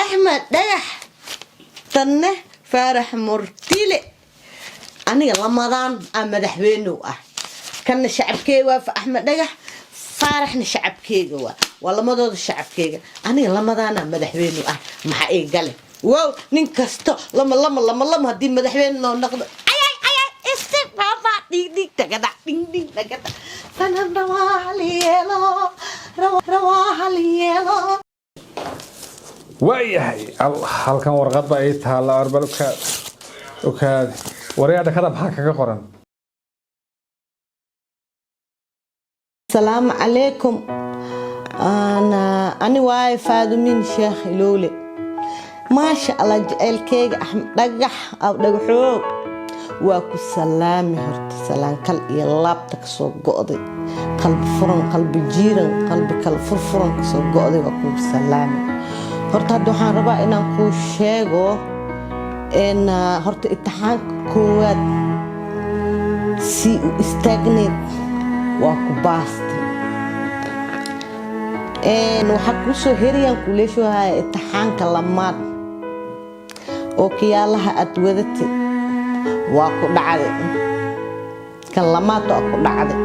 Axmed Dhagax, tanne Faarax Murtile. Aniga lamadaan aa madaxweynow ah. Kanna shacabkeega waa Axmed Dhagax, Faaraxna shacabkeega waa lamadooda shacabkeega. Aniga lamadaana madaxweynow ah. Maxaa iga gale? Wow, nin kasto lama lama lama lama haddii madaxweyne noo noqdo, ayay ayay isi baba dhig dhig tagada dhing dhing tagada sanan rawahaliyeelo rawahaliyeelo. Waayahay, halkan warqad baa ii taalla. Arbal ukaad ukaad, waryaa, dhakada maxaa kaga qoran? Asalaamu calaykum. Ani waaye Faadumiin Sheekh Ilowle. Maasha Allah, jaceylkeyga Axmed Dhagax aw dhagaxoog, waa ku salaami. Horta salaan kal iyo laabta kasoo go'day, qalbi furan, qalbi jiiran, qalbi kala furfuran kasoo go'day, waa kuu salaami. Horta hadda waxaan rabaa inaan kuu sheego in horta imtixaanka koowaad si u istaagneed waa ku baastay. Waxaa kuusoo heriyaan kuleeshohaya imtixaanka lamaad oo kiyaalaha aad wadatay waa ku dhacday. Kan lamaad waa ku dhacday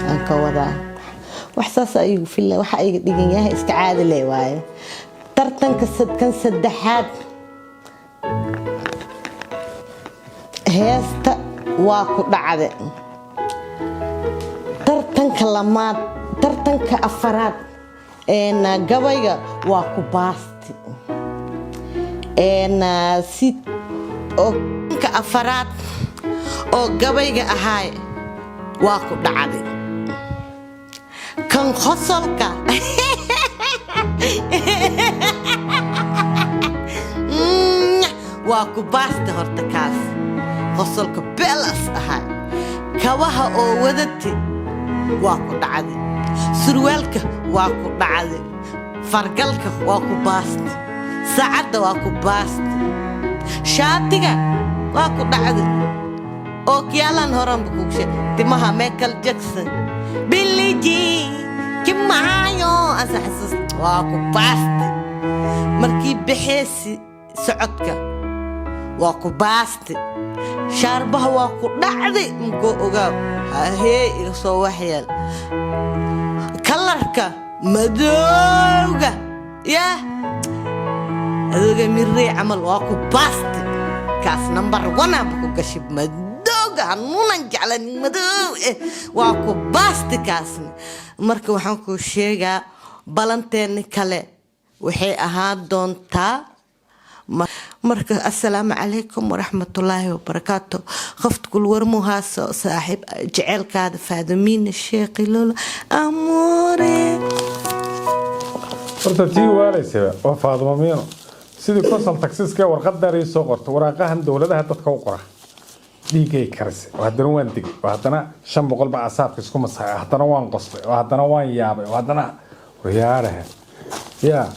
aan ka wadaa. Wax saas igu fila, waxa iga dhigan yahay iska caadi le waaye. Tartanka kan saddexaad heesta waa ku dhacday. Tartanka lamaad, tartanka afaraad gabayga waa ku baasti. Si oo ka afaraad oo gabayga ahaay waa ku dhacday. Kan qosolka waa ku baasti. Horta kaas qosolka belas ahaay. Kabaha oo wadati waa ku dhacday, surwaalka waa ku dhacday, fargalka waa ku baasti, saacadda waa ku baasti, shaatiga waa ku dhacday, ookiyaalaan horanba kugu sheeg, timaha Michael Jackson, Billie Jean kimaayo asa xasuus, waa ku baasti. Markii baxeesi socodka waa ku baasti, shaarbaha waa ku dhacday. Mkoo ogaaw hahee iga soo waxyeel kalarka madowga yaa adooga mirey camal waa ku baasti. Kaas number one aba ku gashay. Madowga hanuunan jeclan madow eh waa ku baasti kaasna. Marka waxaan kuu sheegaa, ballanteeni kale waxay ahaan doontaa. Marka assalaamu calaykum waraxmatullaahi wabarakaatu. Qofta kulwarmuhaaso saaxiib jeceelkaada Faadamiina Sheekh Ilolo amore. Horta tii waalaysaba waa Faadimo Miino, sidii konsol taxiska warqad dheer ii soo qorto. Waraaqahan dowladaha dadka u qora dhiiggay karisay, oo haddana waan degay, oo haddana 500 baa asaabka isku masaxay, oo haddana waan qoslay, oo haddana waan yaabay, oo haddana waryaaraha yaa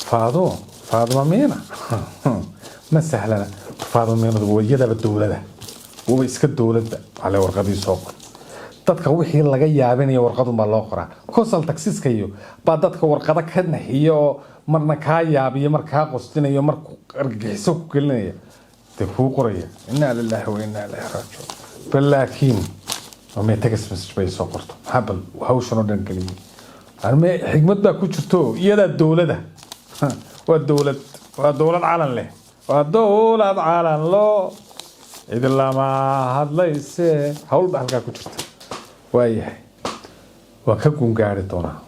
Faadimo, Faadimo Miina ma sahlana. Faadimo Miinadu waa iyadaba dowlada, waba iska dowladba. Waxaa le warqadii soo qor dadka wixii laga yaabinayo warqadun baa loo qoraa. Konsol taxiska iyo baa dadka warqado ka naxiyo, oo marna kaa yaabiyo, mar kaa qostinayo, mar ku argagixiso ku gelinaya, dee kuu qoraya. Innaa lilaahi wa innaa ilayhi raajicuun. Bal laakiin mee text message bay soo qorto? Maxaa bal hawshan oo dhan geliyey? Arme xigmad baa ku jirto. Iyadaa dowlada, waa dowlad, waa dowlad calan leh, waa dowlad calan loo cidi lama hadlayse. Hawl baa halkaa ku jirta. Waayahay, waan ka gungaari doonaa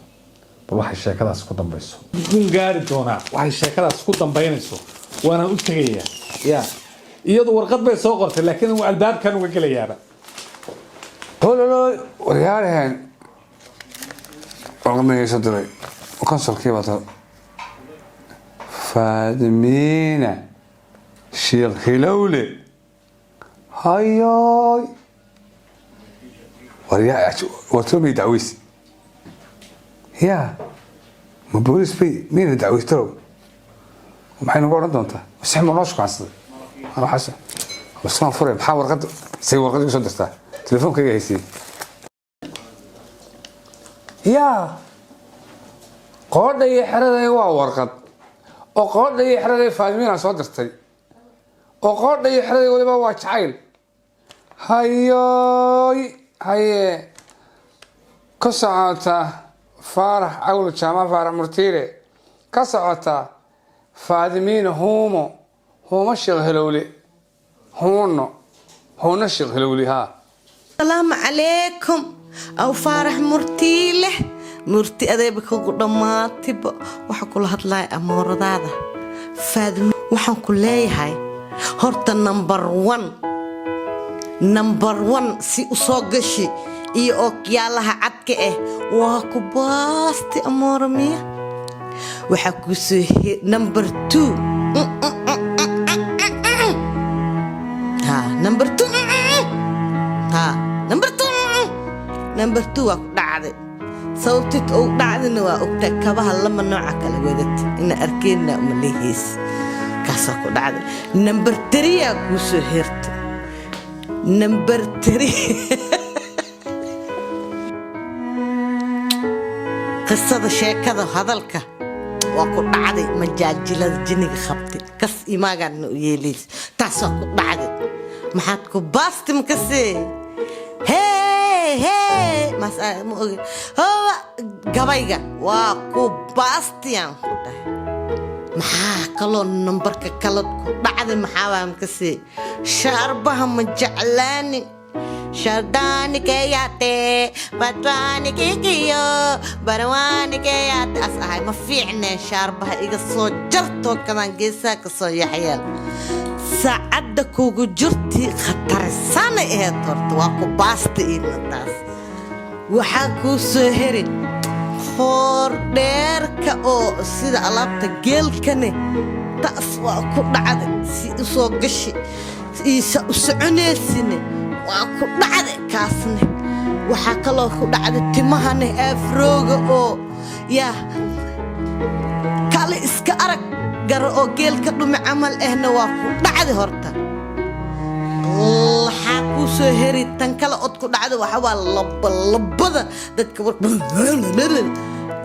bal waxay sheekadaas ku dambayso. Gungaari doonaa waxay sheekadaas ku dambaynayso, waanaan u tegayaa. Ya iyadu warqad bay soo qortay, laakiin albaabkan uga gelayaaba. Hololo, waryaalaheen, warqadna soo diray konsolkii baa Faadimiina Sheekh Hilowle. Hayoy, wartoomay dacweys ya ma boolis bay miyayna dacweystarow? Maxay nagu odhan doontaa? Six ma noo shukaansaday? Waxaas ismaan fure. Maxaa warqad say warqad igu soo dirtaa? Telefoonkayga haysay yaa qoodha iyo xerada waa warqad. Oo qoodha iyo xeraday Faadimiina soo dirtay, oo qoodha iyo xeraday waliba waa jacayl. Hayoy, haye, ka socota Faarax Cawl Jaamac, Faarax Murtiile, ka socota Faadimiina Huumo, Huumo Sheekh Helowle, Huuno, Huuno Sheekh Helowle, haa. Asalaamu calaykum, aw Faarax Murtiile, murti adeeba kugu dhammaatiba. Waxaa kula hadlaya amooradaada Faadimi. Waxaan ku leeyahay horta number one, number one, si u soo gashi iyo ookyaalaha cadka ah waa ku baasti, amoora miya. Waxaa kuu soo number two, ha, number two, ha, number two, number two waa ku dhacday. Sababtid uu dhacdina waa ogtaa, kabaha lama nooca kala wadata ina arkeenna umalehiis, kaasaa ku dhacday. Number three aa kuu soo herta, number three. Qisada sheekada hadalka waa ku dhacday, majaajilada jiniga qabtay kas imaagaana u yeelaysa, taasaa ku dhacday. Maxaad ku baasti makasee? Hee hee, mas ma ogi howa gabayga waa ku baastiyaan ku dhahay. Maxaa kaloo nambarka kale ku dhacday? Maxaa waa makasee? Shaarbaha ma jeclaani, shardaani keyaate batwaani kikiyo barwaani keyaate as ahay, ma fiicneen. Shaarbaha iga soo jartoo kadaan geesaha ka soo yaxyeel, saacadda kugu jirti khatarsana aheyd. Horta waa ku baasta iidna taas. Waxaa kuu soo heri qoor dheerka oo sida alaabta geelkane, taas waa ku dhacday. Si u soo gashi iisa u soconaysine waa ku dhacday kaasne. Waxaa kaloo ku dhacday timahane afrooga oo yaa kale iska arag gara oo geelka dhumi camal ahna waa ku dhacday. Horta waxaa kuu soo heri tan kale od ku dhacda, waxa waa labalabada dadka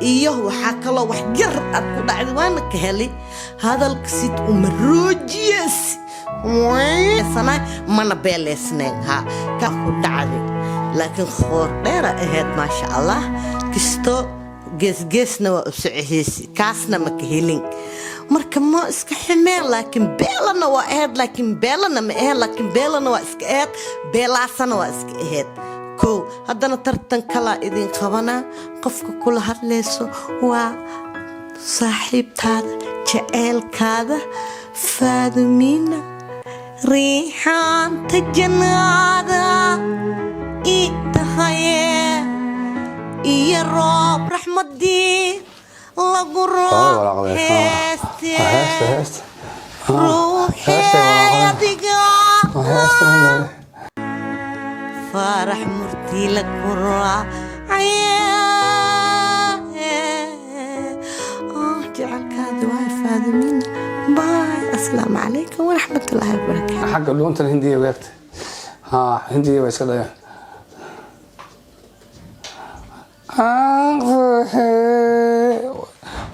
iyo waxaa kaloo wax yar aad ku dhacday, waana ka helay hadalka sid uma roojiyes mana beeleysnayn, ha ka ku dhacday. Laakiin khoor dheera ahayd, maasha Allah, kisto geesgeesna waa u socoheysi, kaasna ma ka helin. Marka ma iska xumeen, laakiin beelana waa ahayd, laakiin beelana ma ahayn, laakiin beelana waa iska ahayd, beelaasana waa iska ahayd. Kow, haddana tartan kalaa idin qabanaa. Qofka kula hadlayso waa saaxiibtaada jeceelkaada Faadumiina, riixaanta jannaada ii tahaye iyo roob raxmadii lagu roob heeste ruuxee adiga Faarax Murtiila ku raacaya. Jecelkaada waay Faadimiina. Bye, asalaamu calaykum waraxmatullaahi wabarakaatu. Xagga dhuuntan Hindiya weegta, ha, Hindiya waa iska dhayaan.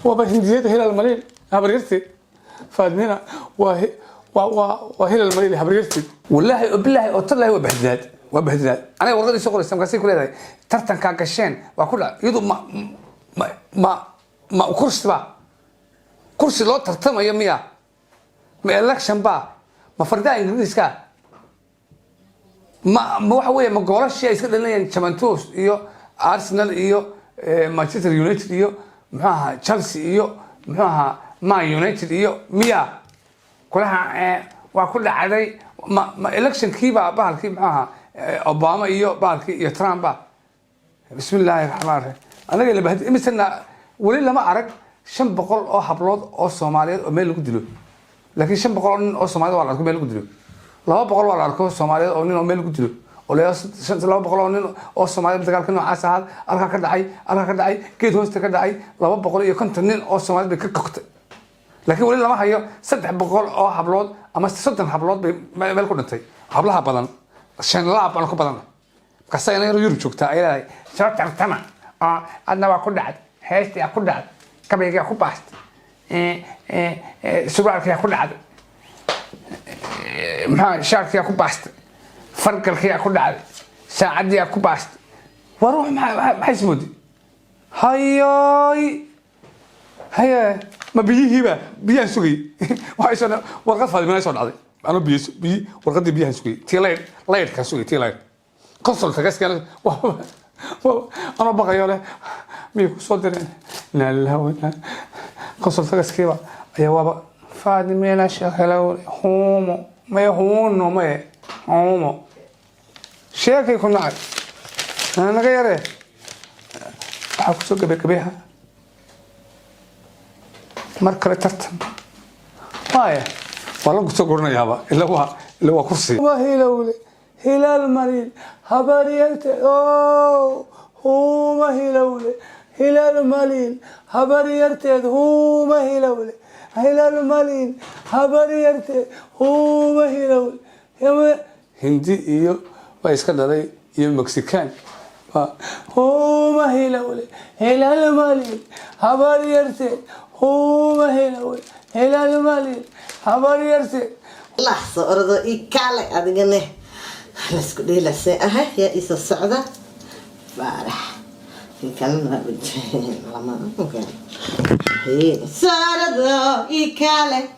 Waaba Hindiyada Hilal Maliil habaryarteed. Faadmina waa Hilal Maliil habaryarteed. Wallaahi oo bilaahi oo tallaahi, waa bahdilaad, waa bahdilaad. Aniga warqadii soo qoraysa markaasay ku leedahay tartankaa gasheen waa ku dhac. Iyadu ma kursi ba, kursi loo tartamayo miya? Ma election ba? Ma fardaha Ingiriiska? Ma waxa weeye, ma goolashii ay iska dhalinayaan Juventus iyo Arsenal iyo Manchester United iyo muxuu ahaa Chelsea iyo muxuu ahaa Man United iyo miya? Kulaha waa ku dhacday. Ma electionkiiba bahalkii muxuu ahaa Obama iyo bahalkii iyo Trump ba? Bismi illaahi raxmaan raxiim. Anaga la bahdi imisana weli lama arag 500 oo hablood oo Soomaaliyeed oo meel lagu dilo, laakiin 500 oo nin oo Soomaaliyed waa la arko meel lagu dilo. 200 waa la arko Soomaaliyeed oo nin oo meel lagu dilo oo 200 oo nin oo Soomaaliyeed dagaalka noocaas ahaa halkaa ka dhacay, halkaa ka dhacay, geed hoosta ka dhacay, 250 nin oo Soomaaliyeed bay ka kogtay. Laakiin weli lama hayo 300 oo hablood ama 30 hablood bay meel ku dhintay. Hablaha badan shan laab baan ku badan. Markaasa ina yar Yurub joogtaa ay leedahay soo tartama oo adna waa ku dhacday, heestii ku dhacday, gabaygaa ku baastay. Surwaalkiyaa ku dhacday, maxaa shaarkiyaa ku baastay, fargalkiyaa ku dhacday, saacaddiyaa ku baastay. War wax maxay ismoodi? Hayoy, haye, ma biyihiiba? Biyaan sugay. Waxay soo warqad Faadimina soo dhacday anoo biyo biyi, warqaddii biyahan sugay, tii laydh, laydhkaan sugay, tii laydh consulta gaskana anoo baqayo leh, miyay ku soo direen? Inaa lillahi wa inaa consulta gaskiiba ayaa waaba Faadimina sheekhelowle huumo maye, huuno maye, huumo sheekay ku nacay naga yaree. Waxaa kusoo gabagabeeha mar kale tartan waaya, waa la kusoo guranayaaba, ila waa kursi. Hilowle hilaal mariin habaryarte o huuma, hilowle hilaal maliin habaryarteed huuma, hilowle hilaal maliin habaryarteed huuma, hilowle Hindi iyo waa iska dhalay iyo Mexican huuma, hilowle hilaal maliin habaryarteed huuma, hilowle hilaal maliin habaryarteed. Allah, soo ordo ii kaale adigane. Laysku dheelasay ahay, yaa iisoo socda? Faarax kii kalena lama soo ordo ii kaale.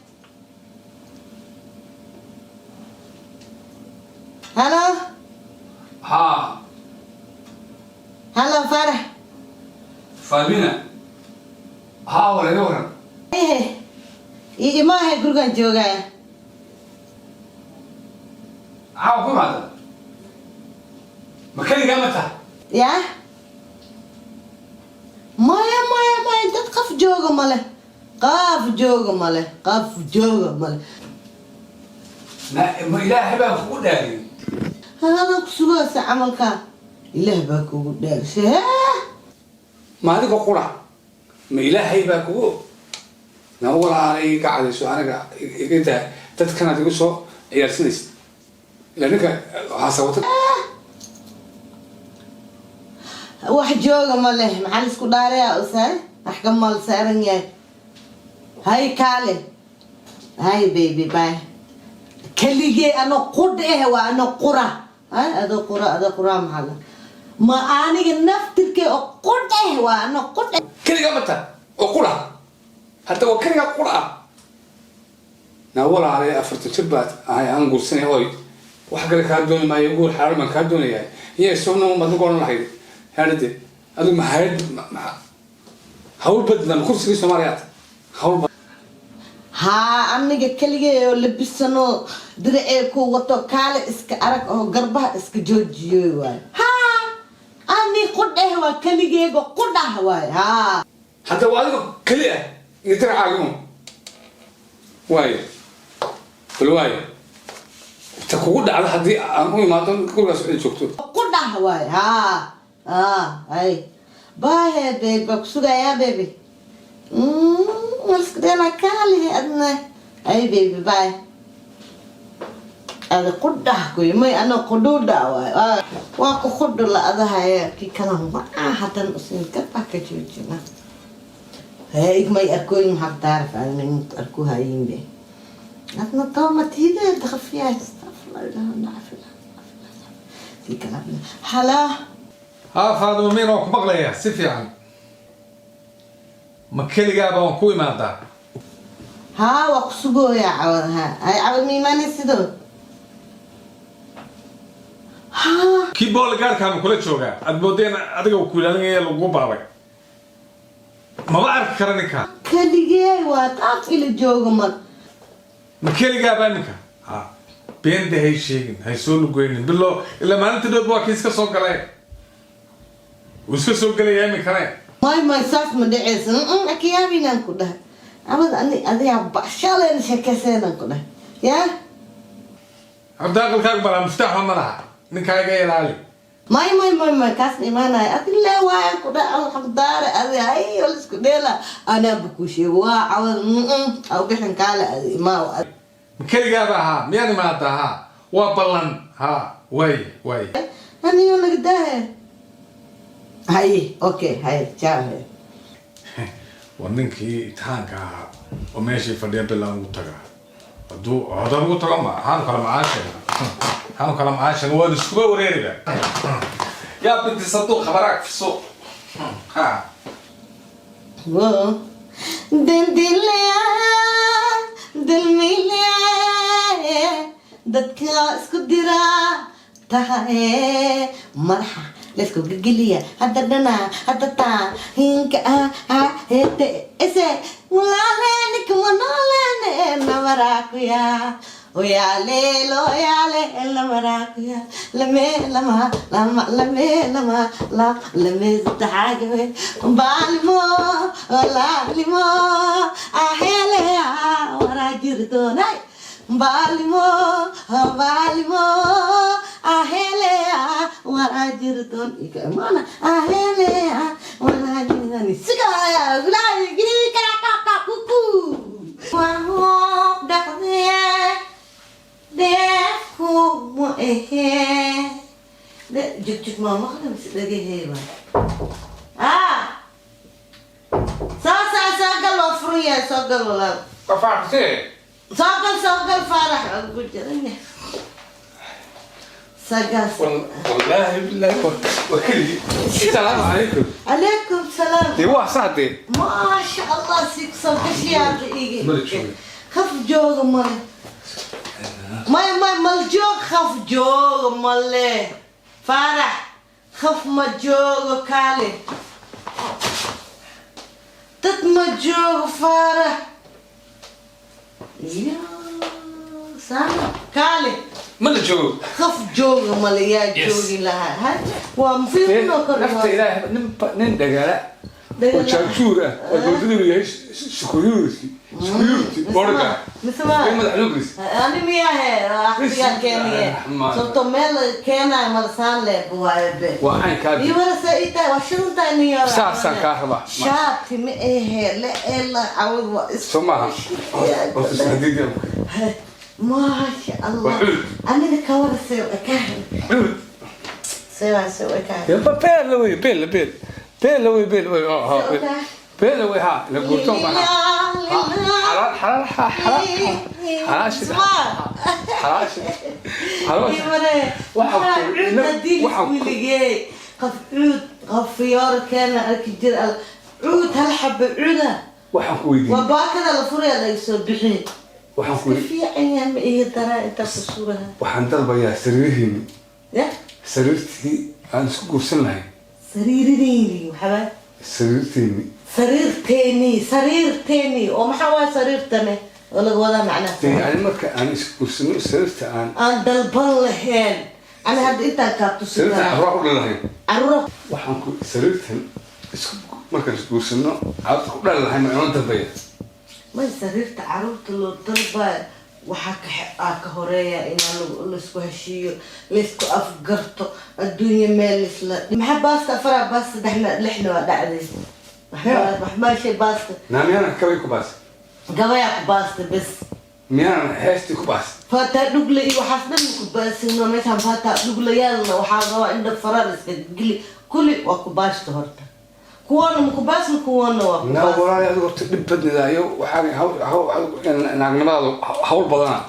Halo? Haa. Halo, Faarax. Faadmina, haa, walaga waran. Ehe, ii imaahe, gurigan joogaa. Maxaa ku imaada? Ma keligaa ma tahay? Yaa, maya, maya, maya, dad qof jooga male, qof jooga male, qof jooga male. Ma Ilaahay baan kugu dhaariyey. Hadadan ku sugaysa camalka, Ilaah baa kugu dhaarshay. Ma adiga qura? Ma Ilaahay baa kugu na walaalay iga cadayso, aniga iga daa, dadkanaad igu soo ciyaarsinaysa ila ninka waxaa sababta. Wax jooga ma leh, maxaa la isku dhaarayaa? Usaay wax ka mal saaran yahay. Hay kaale, hay baby, bye. Keligee ano qudha eh, waa ano qura. Hay adoo qura, adoo qura, maxaa la ma aniga naftirkee oo qudha eh, waa ano qudha. Keligaa ma tahay oo qura? Hadda waa keligaa qura ah. Na walaalay, 40 jir baad ahay, aan guursanay oy, wax kale kaa dooni maayo, guur xalaal baan kaa doonayaa iyo isaguna maad nagu odhan lahayd. Haadhade adigu maxayd hawl badlan kursigii Soomaaliyaad hawl. Haa, aniga keligee oo labisanoo diracee ku wato, kaale iska arag oo garbaha iska joojiyo waay. Haa, ani qudheh waa, keligeega qudhah waay, haa. Hadda waa adigo keli ah iyo diracaagiun waayo. Bal waayo, ta kugu dhacda haddii aan u imaado gurigaas cid joogto. Qudhah waay, haa haa. Hay, bye babe, baa ku sugayaa baby. Iska dheelaa kaalihe adna. Hay baby, bye. Ada qudhah kuy may, ana qudhuudha waay. Waa ku qudhu la adahaya kii kalan waa hadan usin garbaa ka joojina. Hey, may arkoyin, maxaa taarif adna arku hayinbe adna toomatida dakhafiyaa. Astafurlah. Halo? Haa, Faadimo miin, waan ku maqlayaa si fiican. Ma keligaaba waan ku imaadaa? Haa, waa ku sugooyaa cawad. Haa, hay cawad, ma imaanay sidoo? Haa. Kii booligaarkaama kula joogaa? Aad moodeen adiga uu ku ilaalinaya lagugu baabay. Maba arki kara ninkaa. Keligee waa, qaaf ila jooga mal. Ma keligaaba iminka? Ha beenta hay sheegin, hay soo lugoynin bilo ilaa maalinta dhood waa kii iska soo galay, wuu iska soo gelayaa iminkane. May, may, saas ma dhaceysa. Akiyaabinaan ku dhahay cawad, ani adigaa bashaleen sheekeyseynaan ku dhahay yaa. Horta aqalkaagu malaa muftaaxba ma laha, ninkaa iga ilaali. May, may, may, may, kaasna imaanaya adi lee waayaan ku dhahay alxamdaare adi. Hay, wala isku dheela, anaaba kuu sheego waa cawad au bixin kaale adi imaa. Ma keligaaba? Ahaa, miyaan imaadaa? Haa, waa ballan. Haa, waay waay. Aniyo naga daahe. Haye, okay, haye, ciao. Waa ninkii imtixaanka ahaa. Oo meeshii fadhiya bilaan ugu tagaa. Hadduu haddaan ugu tago, ma haanu kala macaashayna, haanu kala macaashayna, waan iskuba wareeriba. Yaa binti sanduuq khabaraak fi suuq ha. वो दिल दिल दिल मिले dadka isku dira tahay madaxa laysku gegeliya hadda dhana hadda taa hinka ah hete ese walaalene kuma noolene namarakuya oyale loyale namarakuya lame lama lama lame lama la lame taxagawe baalimo walaalimo ahele warajirdoonay baalimo baalimo ahele warajirdoon ikamana ahele warajirdoon sigaya gulay giri kara kuku waa dhaqdee dheefku ma ahee jugjug maa maqla mise dhagahee ah soo soo soo gal, waa furan yahay, soo gal walaal. Qafaartee. Soo gal, soo gal Faarax, waa ku jiran yahay, soo gal. Wallaahi billaahi waa keligii. Asalaamu calaykum. Calaykum salaam. Dee waa saadee. Maasha Allah, si kusoo gashiyaada iga. Mala joogo. Khaf jooga male, may may mal joog, khaf jooga male Faarax, khaf ma joogo, kaale dad ma joogo Faarax ya saana kaale. Ma la joogo. Khaf jooga male yaa Yes. joogi lahaa ha waa mufiidnoo kor. Nafta Ilaahay, nin dhagaala oo jaajuur ah oo goodadu yahay security security bodyguard. Mise ma madax lugris. Ani miyahe aqtigaan keenaye sababto meel keenayo malasaan le waayo be. Waa caynkaa. Iyo warasa itahay waa shidantahay nin yara. Saasaan kaa rabaa. Shaati ma ahe la ela cawd waa is. Soo maaha horta isnadiid. Maasha Allah. Waa cuud. Aniga ka warasay ekahay. Cuud. Sewaase ekahay. Beel la wey, beel beel beel la wey, beel wey, beel la wey, ha la guurto ma xalaal xalaal xalaal xalaashida xalaashida xalaashida. Waxaa qof cuud qof fiyoor keena arki jir cuud hal xaba cuuda. Waxaan ku weydiiyey. Waa baakada la furaya laga soo bixin. Waxaan ku iska fiican yahay, ma iga daraa intaa ku sugaha. Waxaan dalbayaa sariirihiini. Ya. Sariirtii aan isku guursan lahayn. Sariirideyni waxaba. Sariirtiini. Sariirteeni, sariirteeni oo maxaa waaya sariirtane oo laga wadaa macnaha? Dee yani marka aan isku guursano sariirta aan aan dalban lahayn ani hadda intaan kaa tusi sariirta karaa. Carruur ku dhali lahayn. Carruura. Waxaan ku sariirtan isku markaan isku guursano carruurta ku dhali lahayn ma inoo dalbaya. May, sariirta caruurta loo dalbaayo waxaa ka aa ka horeeya inaa laisku heshiiyo, laisku afgarto adduunya meel isla maxaa baasta afaraa baasta saddexna lixna waa dhacday. Wax maashay baasta. Naa miyaanan kabay ku baas? Gabayaa ku baasta bes. Miyaanan heestii ku baas? Faataa dhugle iyo waxaas dhan ku baasino meeshaan faataa dhuglayaalna waxaa rabaa indha faraa la iska geli kulli waa ku baashta horta kuwana ma ku baasna kuwana waa ku Naa baas. Walaali, adigu horta dhib badnidaayo waxaa hawl hawl naagnimadaadu hawl badana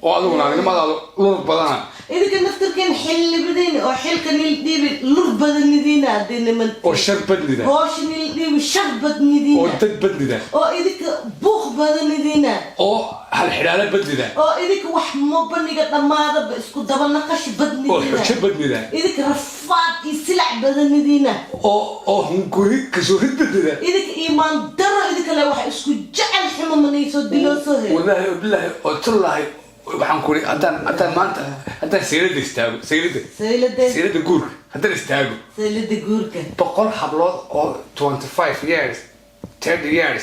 oo adigu naagnimadaadu lur badana. Idinka naftirkeen xildhibadiin oo xilka nil dhiibi lur badanidiina haddii niman oo shar badnida. Hoosha nil dhiibi shar badnidiina. Oo dad badnida. Oo idinka buuq badanidiina. Oo halxidhaalo badnida. Oo idinka wax mabaniga dhammaadaba isku daba naqashi oo badnidiina. Xujo badnida. Idinka rafaad iyo silac badanidiina. Oo hunguri kasoo rid badnida. Idinka iimaan daro idinka le wax isku jecel xumo maniisoo diloo soo hel. Wallaahi oo bilaahi oo tullaahi, waxaan ku iri haddaan maanta haddaan saylada istaago saylada saylade saylada guurka haddaan istaago. Saylada guurka. 100 hablood oo 25 years, 30 years,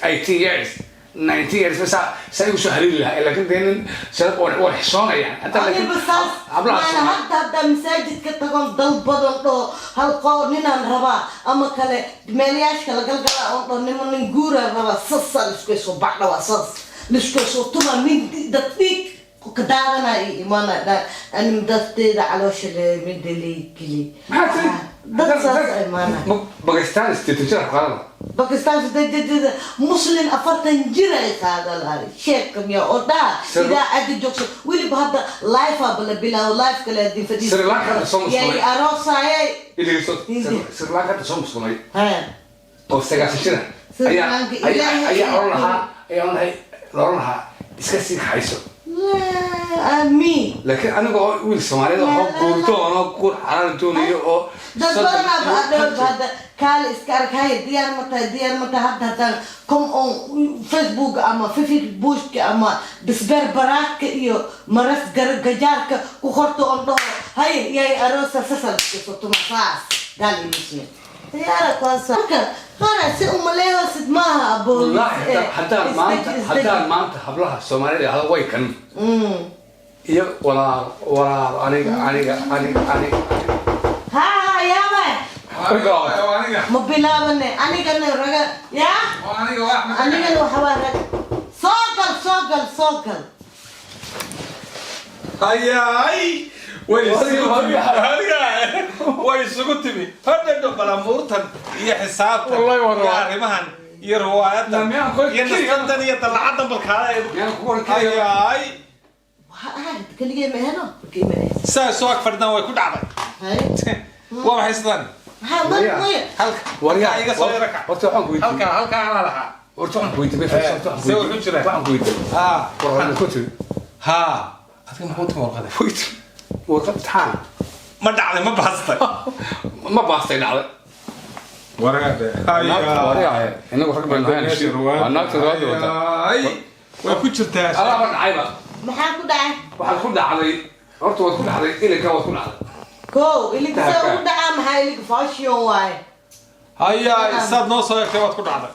18 years, 19 years saa saa igu soo haleeli lahaa, laakiin dee nin sharaf waan xishoonayaan haddaan laakiin aniba saas hablaha maana Soomaali hadda haddaa masaajidka tagoon dalbadan dhoo hal qoo ninaan rabaa ama kale meelayaashka la galgalaa oon dhoo nima nin guuraan rabaa sasaa laisku soo bacdhawaa saas laisku soo tumaa nin dad dhiig ka daadanaa iyo imaana dha ani dadteeda caloosha le mida leygeli. Maxaa tiri? Dad saas imaana. Bagistaan 80 jir qaadana. Bakistaan 8 jir, Muslim 40 jir ay qaadan lahay. Sheeka miya oo dhaha idaacadda joogso weliba hadda live aba la bilaabo, live kale hadii fadhiis. Sri Lanka hadda soo yay muslimay. Aroosayay. Idhegeyso, Sri Lanka hadda soo muslimay Ha. oo 90 jira Sri ayaa Lanka, ayaa Ilaahay ayaa oran lahaa, ayaa oran lahay, la oran lahaa iska sii kaxayso. Amiin. Laakiin aniga oo wiil Soomaaliyeed oo guurdoon oo guur xalaal doonayo oo Dad 30 badanaa iyo ba 50 adhow hadda kaale iska arag. Haya, diyaar ma tahay? Diyaar ma tahay? Hadda haddaan come on Facebook ama Facebooka ama bisbeer baraadka iyo maras gajaarka ku qorto on dhaho, haya, yay aroosa, sasal iska saas gaal iyo Muslim diyaara kuwaasa. Marka qara si umaleehosid maaha abooliis. Wallaahi haddaan maanta hablaha Soomaalida ahdo way kan iyo walaal, walaal, aniga aniga aniga aniga. Ha ha, yaaba. Aniga. Ma bilaabane anigana raga yaa. Aniga waa Axmed. Anigana waxa waa rag. Soo gal, soo gal, soo gal. Hayaay, way isugu timi aniga, way isugu timi hadhadho balamuurtan iyo xisaabtan Wallahi waa iyo ruwaayad. Arrimahan iyo riwaayadan Na miyaan kor iyo keliya- nastantan iyo dalacadan balkaada. Miyaan ku kor keliya- Hayaay. Waxa ahayd keligee ma aheno markii ma ahaysa. Saa soo ag fadhidan way ku dhacday. Hay. Waa maxay sidan? Maxaa mar maya? Halka Waryaa, halkaa iga soo yara kac. Horta waxaan ku weydiiyey. Halkaa, halkaa anaa lahaa. Horta waxaan ku weydiiyey, horta waxaan ku See weydiiyey. wuxuu jiraa? Waxaan ku weydiiyey. Ha. Warqad ku tiri. Ha, adiga maxuu timi warqada? Wait. Warqad imtixaan. Ma dhacday? Ma baastay? Ma baastay, dhacday. Waraade. Waryaa, inagu rag baynu ahayn. Waa naagta riwaayadda wata. Hayaay, way ku jirtaa. Alaaba dhacayba. Maxaa ku dhacay? Waxaad ku dhacday, horta waad ku dhacday, ilinka waad ku dhacday. Kow ilig see ugu dhacaa? Maxaa ilig fashion waaye. Hayaay, saad noo soo egtay waad ku dhacday.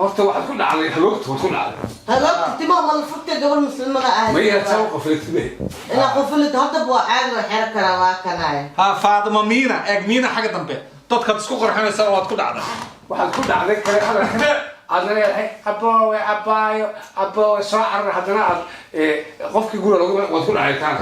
Horta waxaad ku dhacday hagoogta, waad ku dhacday. Hagoogta timaha ma la furtay? Gabar muslimada ah. Ma iyaad saa u qafilatide? Inaa qofulid haddaba waa caadi, waa xero karaa, waa kanaya. Ha, Faadima Miina, eeg Miina xagga dambe dadkaad isku qarxinaysaa, waad ku dhacday. Waxaad ku dhacday kale hadalka aadna leedahay aboowe, abaayo, aboowe, soo carar. Haddana aad qofkii guriga lagu waad ku dhacay taana.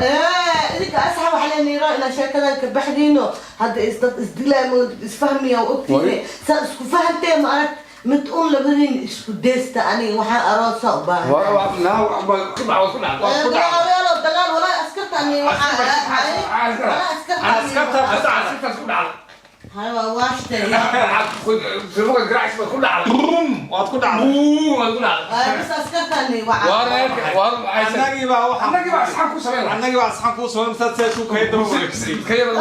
Idinka asxaab waxaa leeniro inaa sheekadan ka baxdiino. Hadda is dad isdilaa ma isfahmiya ogtiine, saa isku fahamtee ma arag mid un labadiin isku deysta. Aniga waxaan aroosa u baahan. Ku dhac, waad ku dhacday. Dagaal, dagaal, walaa askarta ani waxaa walaa askarta. Askarta ku dhacday. Askartaas ku dhacday. Hay, waa waashtay. Telefoonka garaacis baad ku dhacday. Brum, waad ku dhacday. Waad ku dhacday. Bas askarta ani waxaa. Waar maxay? Annagii baa waxaa Annagii baa asxaan ku samayn lahaa. Annagii baa asxaan kuu samayn saad sidaas u kaya daba wareegsay.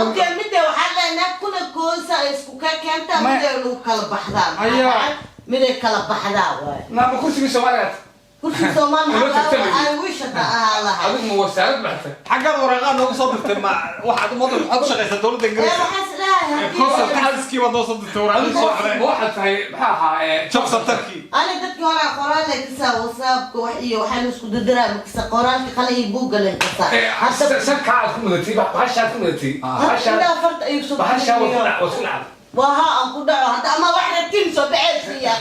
Okay, midda waxaa leenahay kuna goosa ay isku ka keentaa, miday lagu kala baxdaa. Ayaa. Miday kala baxdaa waay. Naama kursigii Soomaaliya. Kursi Soomaali. Loo tartamay. Ay wish hadda ahaa lahay. Adigu ma wasaarad baxtay? Xaggaad waraaqaad noogu soo dirtay, ma waxaad ummadda waxaad u shaqaysaa dowladda Ee Ingiriiska? waxaa is dhahay haddii Consul taxiskii baad noo soo dirtay waraaqadii soo Ma xidhay. waxaad tahay maxaa ahaa Job centerkii. Ani dadkii hore qoraal ay kasaa WhatsAppka wax iyo waxaa la isku didiraa makasa qoraalka qalin iyo buugga len kasaa. Hadda sankaa aad ku mudatay, bahashaad ku mudatay, bahashaa ilaa farta ayuu soo bahashaa waad ku dhac, waad ku dhacday. Waa haa, aan ku dhaco hadda ama wax rabtiin soo baxaysiiya.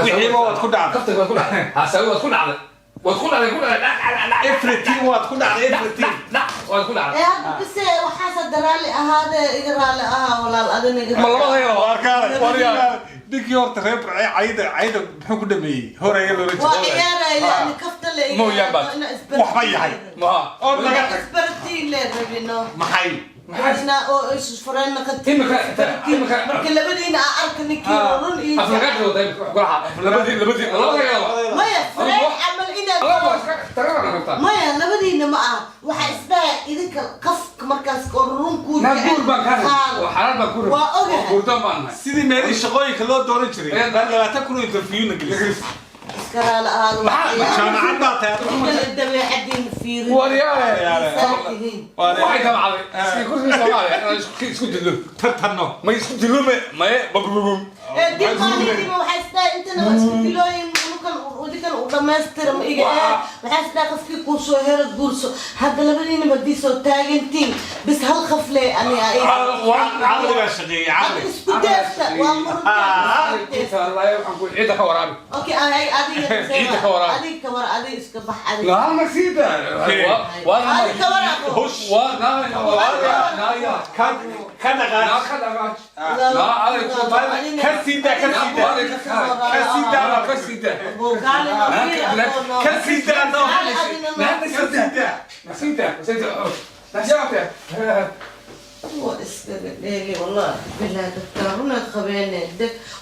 Wixiiba waad ku dhacday. Kaftan waad ku dhacday, haasawi waad ku dhacday, waad ku dhacday, ku dhacday, dhac dhac dhac. Everything waad ku dhacday, everything. Dhac waad ku dhacday. Ee hadda bise waxaasa raalli ahaadee, iga raalli ahaa walaal, adina iga. Ma labada yaro? Waa arkaanay, waa ninkii horta reer Burcee cayda cayda muxuu ku dhameeyey horaya loola Waa jeedo. ciyaaraya yani kafta le. Mooyaan baad. Waxba yahay. Ma oo naga tag. Isbartiin le rabino. Maxay? Ina oo isu fureen naqatiin. Marka labadiina aa arka ninkii run iyo Aflagaad waday golaha labadii labadii labada yaro. Maya, fureen camal inaad Laba iska tagana rabtaa. Maya, labadiina ma aha, waxaa isdhaha idinka qafka markaas oo run kuu Na guur baan kaa rabay oo xalaal baan ku rabay. Waa ogahay. Oo guurdoon baan nahay. Sidii meelihii shaqooyinka loo dooran jiray baa 20,000 oo interviewna gelisay. Iska raali ahaado. Jaamacad baa tahay adigu. Kala dabeecadiina fiirin. Waryaale. Saa tihiin. Waxay tabcday sidii kursigii Soomaaliya inaan isku dillo. Tartanno. Ma isku dillo, me maye babababum. Ee dib maalintiiba waxaa isdhaha intana waa isku dilooyin unukan udikan u dhamaystira ma iga ee waxaa isdhaha qofkii kuu soo hero guurso. Hadda labadiinaba haddii soo taagantiin bis hal qafle ani aa. Caqligaa shaqeeyey, caqli. Isku deefta waa murugta. Ciidda ka waraabi. Okay, ay adiga. Ciidda ka waraabi. Adiga ka war, adiga iska bax adiga. Laa ma siida. Waa Adiga ka war abo. Hush. Ka ka dhaqaaj. Ka sii daa, ka sii daa. Ka sii daa, ka sii daa. Ka sii daa, no. Ka sii daa. Waa iskaga dheeli, wallahi bilaa, dadka runaad qabeene.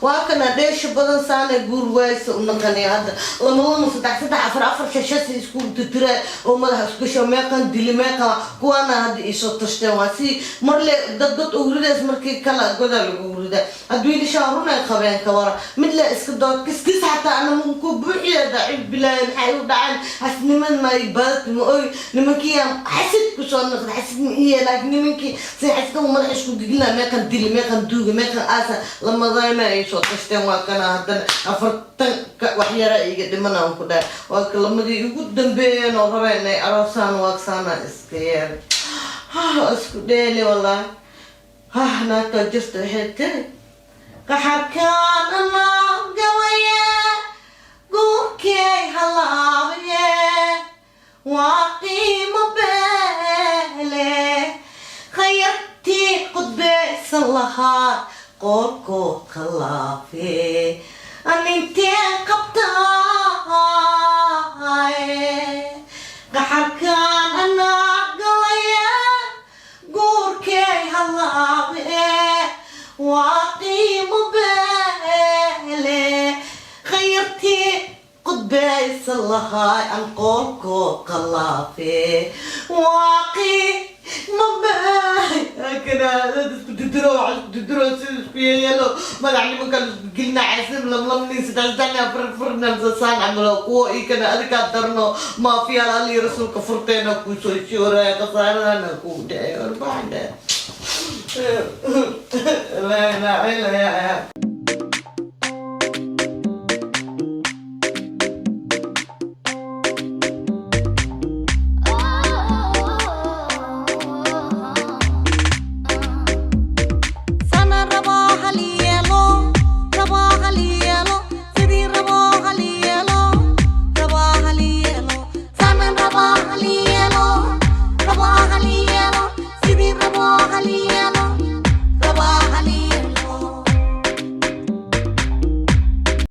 Waa kana dheesha badan saana guur waaysa u naqanay hadda lama lama, saddex saddex, afar afar, shan shan, si isku titira oo madaxa isku gasho. Meeqan dili, meeqa kuwaana hadda iisoo tashteen. Waa si marle dad god ugu ridays, markii kala godaa lagu ridaa. Hadda wiilashaa runay qabeen, ka wara mid le iska dood kiskis xataa ana ku buuxiya daciif bilaay. Maxay u dhaceen xasniman may badat ma oy nimankii aan xasid kusoo noqda, xasid ma iye, laakiin nimankii si xasida uu madaxa isku gigilaa. Meeqan dili, meeqan duuga, meeqan aasa lamadayna ay soo tashteen. Waa kana haddana 40 wax yara iga dhiman aan ku dhahay. Waa ka lamadii ugu dambeeyeen oo rabeen inay aroosaan. Waagsaana iska yeel. Waa isku dheeli wallahi. Naagtaa jirta waxay tiri qaxarkaan anaa galaya, guurkay halaabaye, waa qiimo beele, khayartii qudbaysan lahaa qoorkood khilaafe anintee qabtaaye. Qaxarkaan anaa galaya, guurkay halaabe, waa qiimo beele, khayartii qudbaysan lahaa aan qoorkood khilaafe, waa qiimo beele. Dad isku didiro, wax isku didiro, sida isku yeelo madax nimanka la isku gelina casim lamlamni, saddex saddex, afar afarna sasaan camalo kuwa ikana adigaa darno maafiyaal Ali rasuulka furteena kusoo shooraya, khasaaradana kugu dhacay warbaxda laa ilaaha illa. Sana rabaa hal yeelo, rabaa hal yeelo, sidii rabaa hal yeelo, rabaa hal yeelo, sana rabaa hal yeelo, rabaa hal yeelo, sidii rabaa hal.